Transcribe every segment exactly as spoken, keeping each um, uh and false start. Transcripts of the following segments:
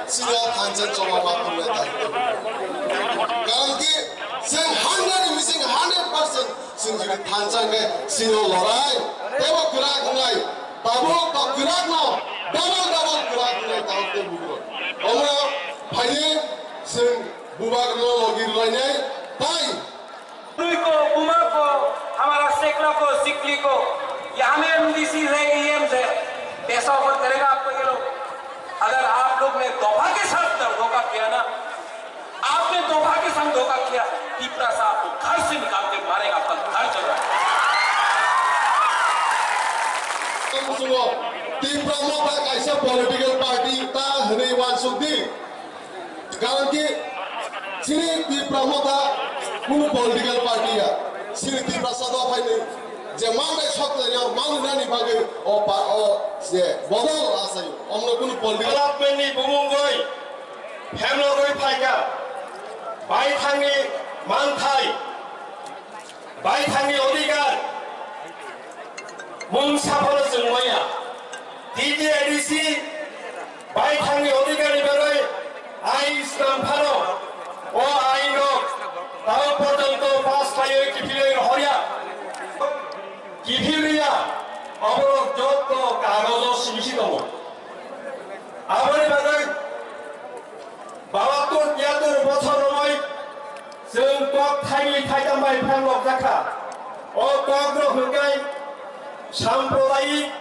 Sino thansa choba ma purwe ta. Karon ki, sing hundred mising hundred percent sing jodi thansa ke sino lorai. Tebo kwrak ngai. Tabo ta kwrak no. Double double kwrak ngai tabo te bugo. Omo phaini sing bubak no logi lainai. Tai. स्त्री को, बुआ को, हमारा शेखला को, सिकली को, ये हमें एमडीसी है, ईएम है, पैसा ऊपर करेगा आपको ये लोग। अगर आप लोग ने दोफा के साथ धोखा किया ना, आपने दोफा के साथ धोखा किया, तिपरा साहब को घर से निकाल के मारेगा, आपका घर जल जाएगा। Tipra Motha kaisa political party ta hwnwi uansuk di. Karon ki chini Tipra Motha kunu political party ya. Chini Tiprasa dophaini je mangai sok tlaio, mangnani bagwi o pa-, o je bodol achaio. Omno kunu political development ni bumungoi, phemlogoi phaikha, baithangni manthai, baithangni odhikar, mung saphano chwng maya. T T A D C baithangni odhikarni bagwi ain snam phano, o ain rok tamo porjonto pass khlaiwi kiphilwi rohorya. Kiphilriya, oborok jotto kagojo simi si tongo. Aboni bagwi bahattur tihattur bochor romwi chwng kok thaini thaitam bai phrang lokjakha. O kok rok hwnkhe sampradayik,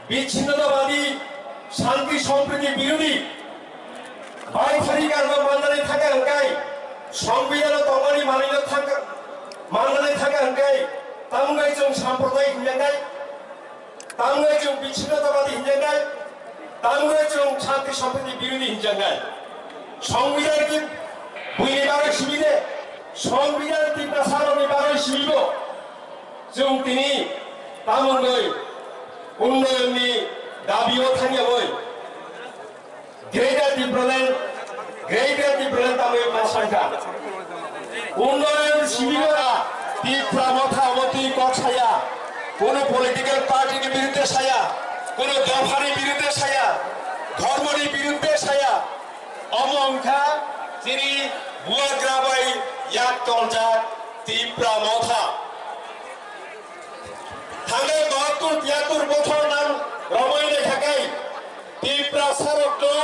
bichinnotabadi, shanti sompriti birodhi, baithari karma manjani thangkha hwnkhe, songbidhano tongmani manwino thangkha, manjani thangkha hwnkhe, tamungbai chwng sampradayik hinjaknai. Tamungwi chwng bichinnotabadi hinjaknai, tamungwi chwng shanti sompriti birodhi hinjaknai. Songbidhan ki buini bagwi simi de, songbidhan Tiprasarokni bagwi simibo. Chwng tini tamungwi unnayonni dabio thangyawi. Greater Tipraland, Greater Tipraland tamwi ma sankha. Unnoyon sibigora Tipra Motha omo twi kok saya. Kono political party ni biruddhe saya, kono dopha ni biruddhe saya, dhormo ni biruddhe saya. Omo wngkha chini buagra bai yak toljak Tipra Motha. Thangnai bahattur tihattur bochor nang romwi naikha kai Tiprasarokno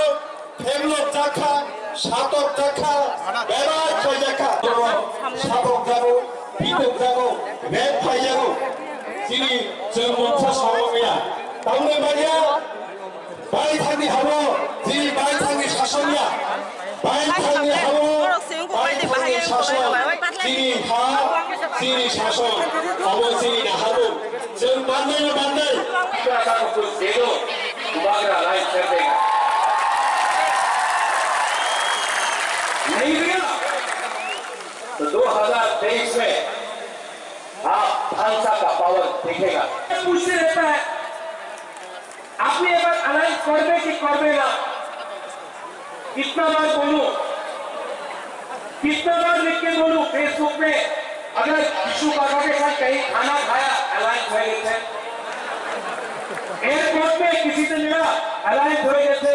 phemlok jakha, satok jakha, bebak khlai jakha. Satok jago, pitok jago, rep khlai jago. Chini chwng mungsa samung ya. Tamni manya, baithangni habo, chini baithangni sason ya. Baithangni habo, baithangni sason, chini ha, chini sason, abo chini naharmung, chwng bandai no bandai. नहीं गया, तो दो हज़ार तेईस में आप भांसा का पावर दिखेगा। पूछते रहता है, আপনি এবার অ্যালায়েন্স করবে কি করবে না? कितना बार बोलूं, कितना बार लिख के बोलूं फेसबुक पे, अगर विशु काका के साथ कहीं खाना खाया, अलायंस হয়ে গেছে। एयरपोर्ट पे किसी से मिला, अलायंस হয়ে গেছে।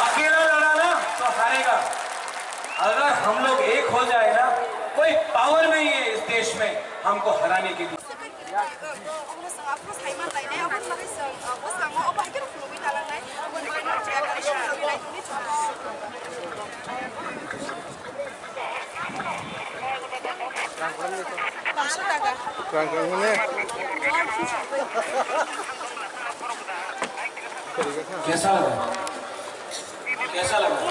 अकेला लड़ा ना तो हारेगा। अगर हम लोग एक हो जाए ना, कोई पावर नहीं है इस देश में हमको हराने के लिए। कैसा लगा? कैसा लगा?